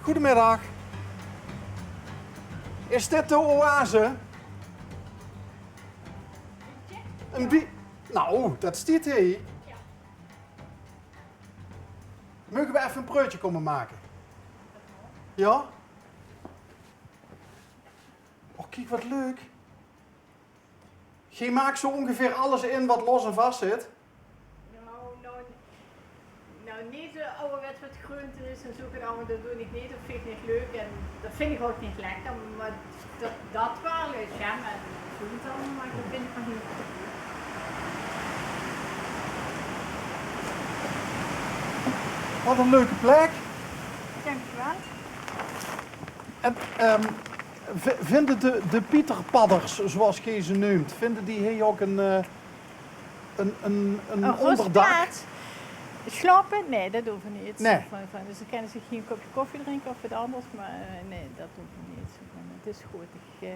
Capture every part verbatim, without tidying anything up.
Goedemiddag. Is dit de oase? Een bi-, nou, dat stiet hie. Moge we effe een preutje komme make? Ja? Oh, kiek, wat leuk. Geej maakt zo ongeveer alles in wat los en vast zit? Nou, nou, nou, neet zo awwerwets wat greunte is en zo get allemaol, dat doon ik neet, dat vind ik neet leuk en dat vind ik ouk neet lekker, maar dat, dat waal is, ja, maar zo get allemaol, maar dat vind ik nog neet. Wat een leuke plek. Dankjewel. En, ehm, v-, vinden de, de Pieterpadders, zoals geej ze neump, vinden die hie ouk een, eh, een, een, een Een onderdak? Rustplaats. Slaope? Nee, dat doon we neet. Nee. Van, van, dus dan kinne ze hie een kopje koffie drinke of wat anders, maar, eh, nee, dat doon we neet. Zo van, het is goed. Ik, eh,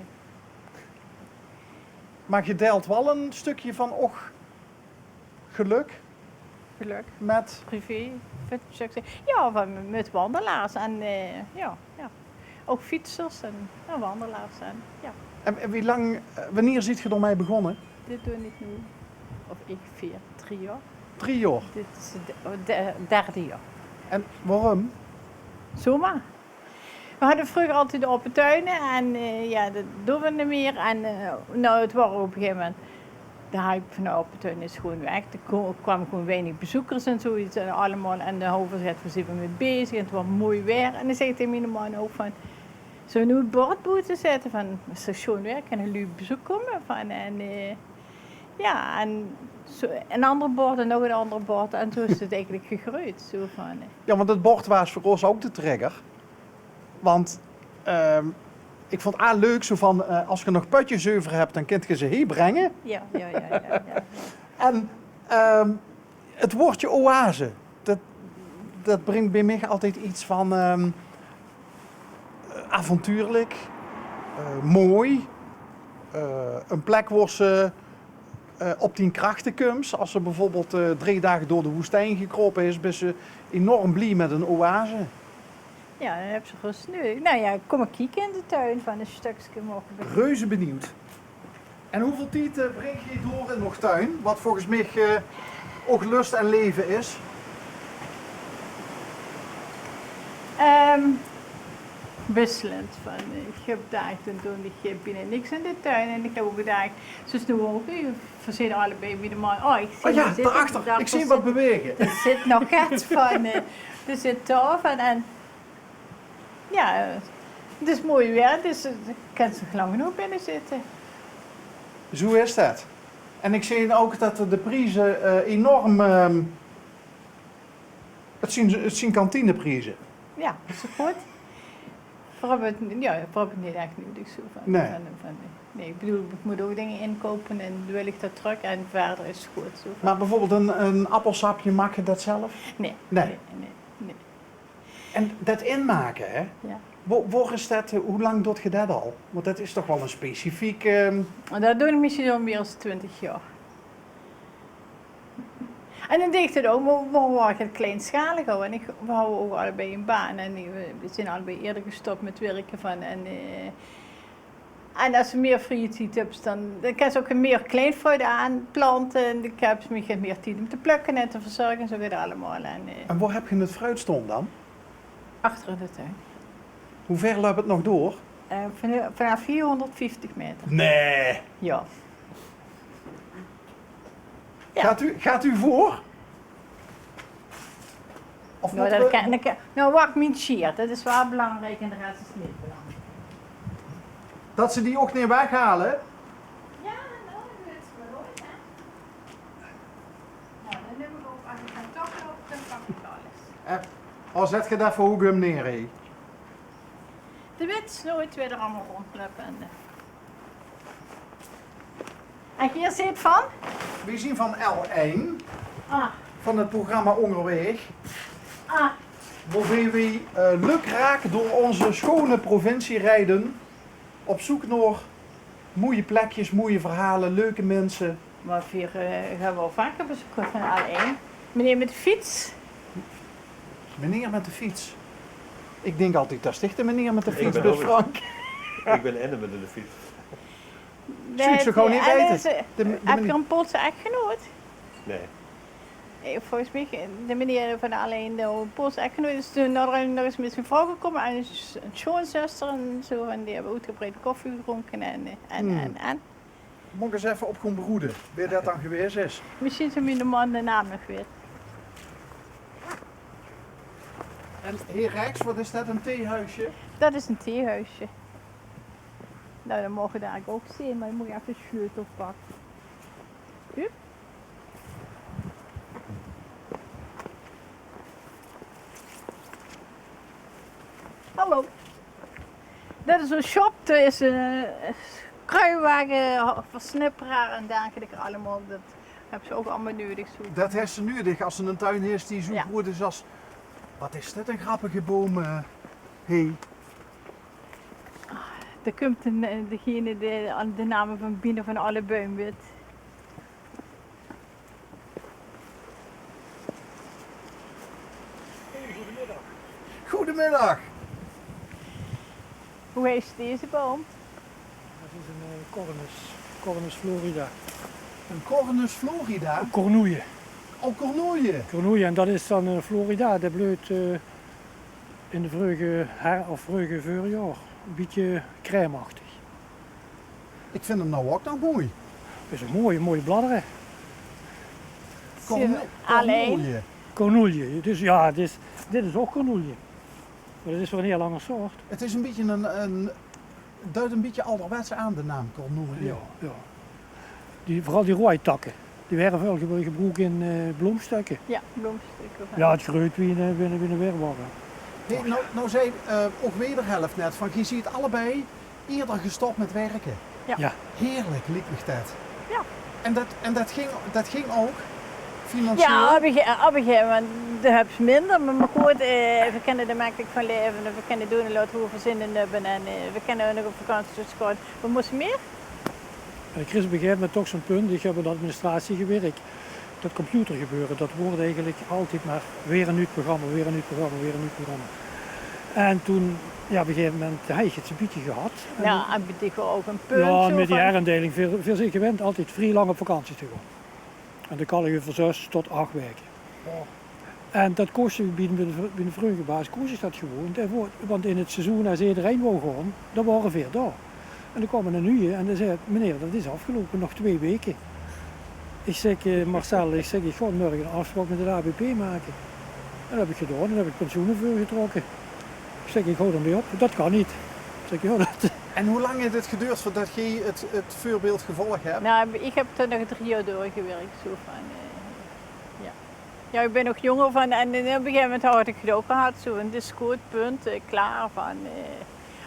Maar geej deilt waal een stukje van ow geluk? Geluk. Met? Privé, vind ik, zou ik zeggen. Ja, van, met wandelaars en, eh, ja, ja. Ouk fietsers en, ja, wandelaars en, ja. En, en wie lang, eh, wanneer ziet geej d'r mei begonne? Dit doon ik nu, of ik veer, drie jaor. Drie jaor? Dit is het de-, de-, derde jaor. En waorum? Zomaar. We hadde vreuger altied ope tuine en, eh, ja, dat doon we neet mier. En, eh, nou, het waor op een gegaeve moment, de hype van de ope tuin is gewoen weg. D'r ko-, kwame gewoen weinig bezeukers en zoiets en allemaol. En de houve gezag, we zien d'r mei bezig en het waor moei waer. En dan zeg ik tegen miene man ouk van, zullen we nu het bord boete zette van, is toch sjoen waer, kinne luuj op bezeuk komme van, en, eh, ja, en zo, een ander bord en nog een ander bord. En zo is het eigenlijk gegreujd. Zo van, eh. Ja, want het bord waas veur os ouk de trigger. Want, ehm, ik vond 't leuk, zo van, eh, als ge nog pötjes euver hebt, dan kint ge ze hie brengen. Ja, ja, ja, ja, ja. En, ehm, het woordje oase, dat, dat brengt bij mich altied iets van, ehm, avontuurlijk, eh, mooi, eh, een plek wo se, eh, op dien krachte kums. Als se bijvoorbeeld, eh, drie daag door de woestijn gekrope is, bis se enorm blie met een oase. Ja, dan hebs se rust nu. Nou ja, kom maar kieke in de tuin van een stukske mogen we. Reuze benieuwd. En hoeveul tied, eh, bring geej door in ow tuin? Wat volgens mich, eh, ow lust en leve is. Ehm, wisselend. Van, eh, ik heb daag, dan doon ik, eh, binnen niks in de tuin. En ik heb ouk daag, zoals nu ouk, eh, we zien allebei bij de man. Oh, ik zie, oh ja, daarachter. Ik zie wat bewegen. Er zit nog get van, eh, er zit touw van en Ja, eh, het is mooi weer, dus, eh, ik kan nog lang genoeg binnen zitten. Zo is dat. En ik zie ouk dat de prieze, eh, enorm, ehm, het zien, het zien kantineprieze. Ja, is het goed. We hebben het, ja, we hebben het niet echt nodig zo van, nee, van, van, nee, ik bedoel, ik moet ook dingen inkopen en wil ik dat terug en verder is het goed zo van. Maar bijvoorbeeld een, een appelsapje, maak je dat zelf? Nee, nee, nee, nee. En det inmake, hè? Ja. Wo-, wo is det, eh, wie lang doot ge det al? Want det is toch waal ein specifiek, ehm. Det doon ich mesjien al mier es twintig jaor. En dan deeg ich det ouch, mer v'r wouwe 't kleinsjalig hawwe. En ich, v'r hawwe ouch allebei ein baan. En die, v'r zeen allebei eerder gestop mit wirke van, en, eh, En es se mier vrieje tied höbs, dan, dan kins se ouch mier klein fruit aanplante. En dan höbs se mier, mier tied óm te plökke en te verzörge en zo wier allemaol. En, eh. En wo höb geer 't fruit staon dan? Achter in de tuin. Wie wied löp 't nog door? Eh, van, vanaaf vierhonderdvieftig meter. Nae. Jao. Jao. Gaat u, gaat u voor? Of noe, mótte det v'r kan, det kan, noe, wach, mien sjeer, det is waal belangriek en de res is neet belangriek. Det ze die ouch neet weghale? Jao, noe, det is mer good, hè. Noe, dan num ich ouch, es ich dan toch loup, dan pak ich alles. Eh, al zet ge det veur hoegum neer, hè? De wits noeit wie d'r allemaol róndjlöp en, eh. En geer zeet van? Weej zien van L ein, ah, van het programma Óngerwaeg. Ah. Waobie weej, eh, lukraak door ózze sjoeane provincie rieje op zeuk nao moeie plekjes, moeie verhaole, leuke minse. Mer veer, eh, gaon waal vaker bezeuk van L ein. Meneer mit de fiets. Meneer mit de fiets. Ik dink altied, det is dich de meneer mit de fiets, Frank. Ik bin eine mit de fiets. Zuus se gewoon neet weite. Höbs se ein Pools echtgenoot? Nae. Volges mich, de meneer van Alain, de Pools echtgenoot, is toen nog ins mit zien vrouw gekómme en ein sjoonzuster en zo, en die höbbe oetgebreid koffie gedrónke en, en, en. Mót ik ins effe op gaon broede, wae det dan gewaes is. Mesjien zal miene man de naam nog weite. En hie rechs, waat is det, ein theehuisje? Det is ein theehuisje. Nou, det moge we dao ouch zeen, maar dan mót ik effe de sjleutel pakke. Hup. Hallo. Det is ein shop, det is ein kruiwage, versnipperaar en dergelijke allemaol. Det höbs se ouch allemaol nudig. Det höbs se nudig es se einen tuin höbs die zo groot is es, waat is dit, ein grappige boom, hè. Dao kump degene dae de name van biene van alle buim wit. Goedemiddag. Hoe heet deze boom? Det is ein Cornus, Cornus florida. Ein Cornus florida? Cornouille. Oh, Cornouille. Cornouille, en det is dan ein florida. Det bleut in de vreuge her- of vreuge veurjaor. Ein bietje crèmeachtig. Ik vind 'm nou ouch nog mooi. Det is ein mooie, mooie bladdere. Cornouille. Cornouille. Dus ja, dit is, dit is ouch Cornouille. Maar det is weer ein hieël anger soort. Het is ein bietje ein, ein, duit ein bietje alderwets aan, de naam Cornouille. Ja, ja. Die, vooral die roeie takke. Die waere väöl gebroek in bloomstökke. Ja, bloomstökke. Ja, het greujt wie ein, wie ein, wie ein werwolf. Hey, nou, nou zei ouch wederhelf net van, geer zeet allebei eerder gestop mit werke. Ja. Heerlijk, liek mich det. Ja. En det, en det ging, det ging ouch financieel? Ja, op ein gege-, op ein gegaeve moment, dan höbs se minder, maar, maar good, we kinne d'r mekkelik van laeve, we kinne doon en laote wie we zin in höbbe en we kinne nog op vakantie gaon. Wat mós se mier? En ik kreeg op ein gegaeve moment toch zo'n punt, ik heb in de administratie gewirk. Det computergebeure, det woort eigelik altied maar weer ein nuuj programma, weer ein nuuj programma, weer ein nuuj programma. En toen, ja, op ein gegaeve moment haw ik het zo'n bietje gehad. En ja, en bie dich waor ouch ein punt. Ja, zo mit die van herindeiling, veer, veer zeen gewend altied vrie lang op vakantie te gaon. En dan kan ik euver zes tot ach waeke. En det kós se bie de, bie de vreugde baas kós se det gewoon. Dae woor, want in het seizoen, es ederein wou gaon, dan waore veer dao. En dan kwaam eine nuuje en dae zei: "Meneer, det is aafgeloupe, nog twee waeke." Ik zeg: "Marcel," ik zeg, "ik gaon morge ein aafspraok mit het A B P make." En det heb ik gedaon, en heb ik pensioen veurgetrokke. Ik zeg: "Ik hou d'r mei op, det kan neet." Ik zeg: "Ja, det." En wie lang haet het geduurd veurdet geer het, het veurbeeld gevolg hebt? Nou, ik heb d'r nog drie jaor doorgewirk, zo van, ja. Ja, ik bin nog jonger van en op ein gegaeve moment had ik het ouch gehad, zo, en het is good, punt, klaor van.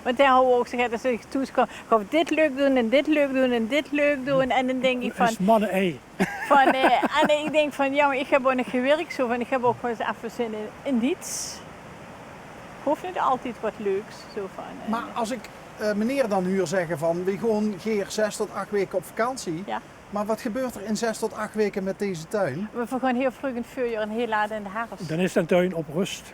Want hae had ouch gezag, es ik thoes kwaam, gaon we dit leuk doon en dit leuk doon en dit leuk doon. En dan dink ik van, is manne-ei. Van, en ik dink van, ja, maar ik heb ouch nog gewirk, zo van, ik heb ouch waal ins effe zin in, in niets. Hoof neet altied wat leuks, zo van. Maar as ik meneer dan huur zegge van, we gaon, geer, zes tot ach waeke op vakantie. Ja. Maar wat gebeurt er in zes tot ach waeke mit deze tuin? We gaon hieël vreug in het veurjaor en hieël laat in de herfs. Dan is de tuin op rust.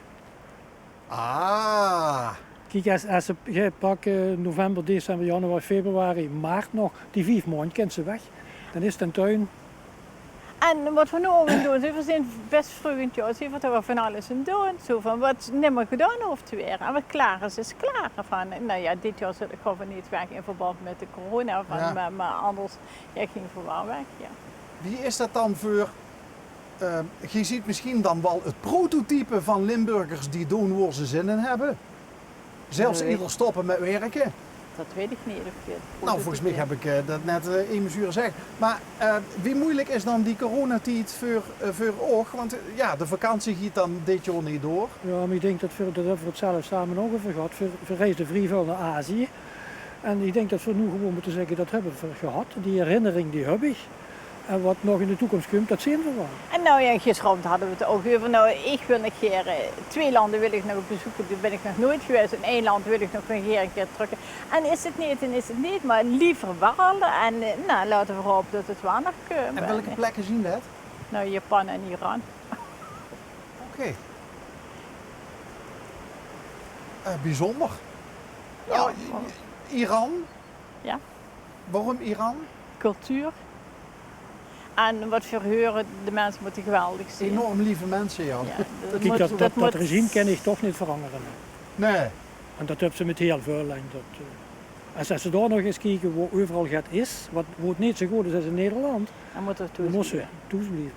Ah. Kiek, es, es se, geer pak november, december, januari, februari, maart nog, die vief maond kins se weg. Dan is de tuin. En wat we noow ouch aan doon, we zeen bes vreug in het jaor, we zeen van alles aan doon, zo van wat nimmer gedaon hoof te waere. En wat klaor is, is klaor. Van, nou ja, dit jaor zul ik gewoon neet weg in verband mit de corona, van, maar, maar anders Ja, ik ging veur waal weg, ja. Wie is det dan veur, geer zeet mesjien dan waal het prototype van Limburgers die doon woor ze zin in hebbe? Zelfs eerder stoppe mit wirke? Det weit ik neet of ik det... Nou, volges mich heb ik det net eve hure zegge. Maar wie moeilijk is dan die coronatied veur, veur uch? Want ja, de vakantie geit dan dit jaor neet door. Ja, maar ik dink det veer, det hebbe veer het zelf same ouch eve gehad. Veer, veer reisde vrie väöl nao Azië. En ik dink det veer noow gewoon mótte zegge, det hebbe veer gehad. Die herinnering, die heb ik. En wat nog in de toekomst kump, det zeen veer waal. En nou ja, gisteravond hadde we het er ouch euver. Nou, ik wil nog gaer, twee lande wil ik nog bezoeke, dao bin ik nog noeit gewaes. En ein land wil ik nog gaer ein kier trök. En is het neet, dan is het neet, maar liever waal. En nou, laote we hope det het waal nog kump. En welke plekke zeen det? Nou, Japan en Iran. Oké. Eh, bijzonder. Ja, ja, Iran. Ja. Waarom Iran? Cultuur. En wat v'r heure, de minse mótte geweldig zeen. Enorm lieve minse, ja. Ja, dat Kiek, mót, dat, dat, dat mót regime kin ich toch neet verangere. Nee. En dat höbbe ze mit hiel väöl. En dat, eh, es, es ze dao nog ins kieke wo euveral get is, wat, wo 't neet zo good is es in Nederland, dan mót 'r thoes blieve.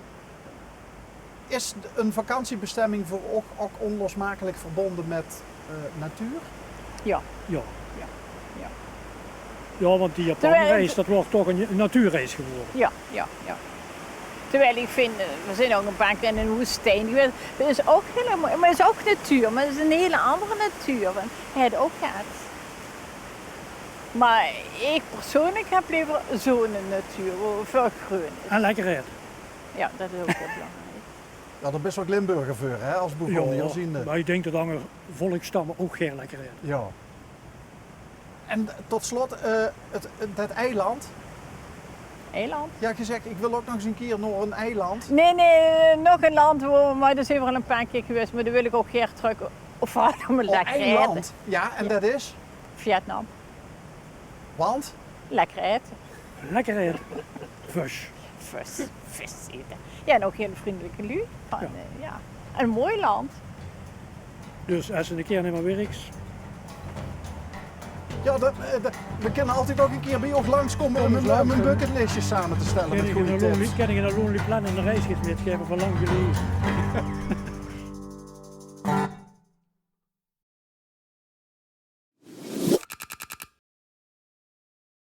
Is 'n vakantiebestemming veur uch ouk onlosmakelik verbonde mit, eh, natuur? Ja. Ja. Ja, ja. Ja, want die Japanreis, dat waor toch 'n, 'n natuurreis gewore. Ja, ja, ja. Terwijl ich vind, eh, v'r zeen ouk 'n paar kier in 'n woestijn gewaes. Dat is ouk hiel mooi, mer is ouk natuur, mer is 'n hiel anger natuur. En hae haet ouk get. Mer ich persoonlik höb lever zoe'n natuur, wo väöl greun is. En lekker aete. Ja, dat is ouk hiel belangriek. Ja, dao bis se waal Limburger veur, hè, es Bourgondiër. Ja, mer ich dink dat anger volksstamme ouk gaer lekker aete. Ja. En tot slot, eh, 't, 't, dat eiland. Eiland? Ja, geer zaet, ich wil ouk nog ins 'ne kier nao 'n eiland. Nee, nee, nog 'n land, wo, mer dao zeen v'r al 'n paar kier gewaes, mer dao wil ich ouk gaer trök. Of veural óm lekker aete. Ja, en dat is? Vietnam. Want? Lekker aete. Lekker aete. Vès. Vès. Vès aete. Ja, en ouk hiel vriendelike luuj. Van, ja, eh, ja. 'n Mooi land. Dus es se 'ne kier neet mier wirks. Ja, dat, eh, dat, v'r kinne altied nog 'ne kier bie uch langskómme óm 'n, óm 'n bucketlistje same te stelle mit gooj tips. Kin ich 'n Lonely, kin ich 'n Lonely Planet 'n reisgids mitgaeve van lang geleje?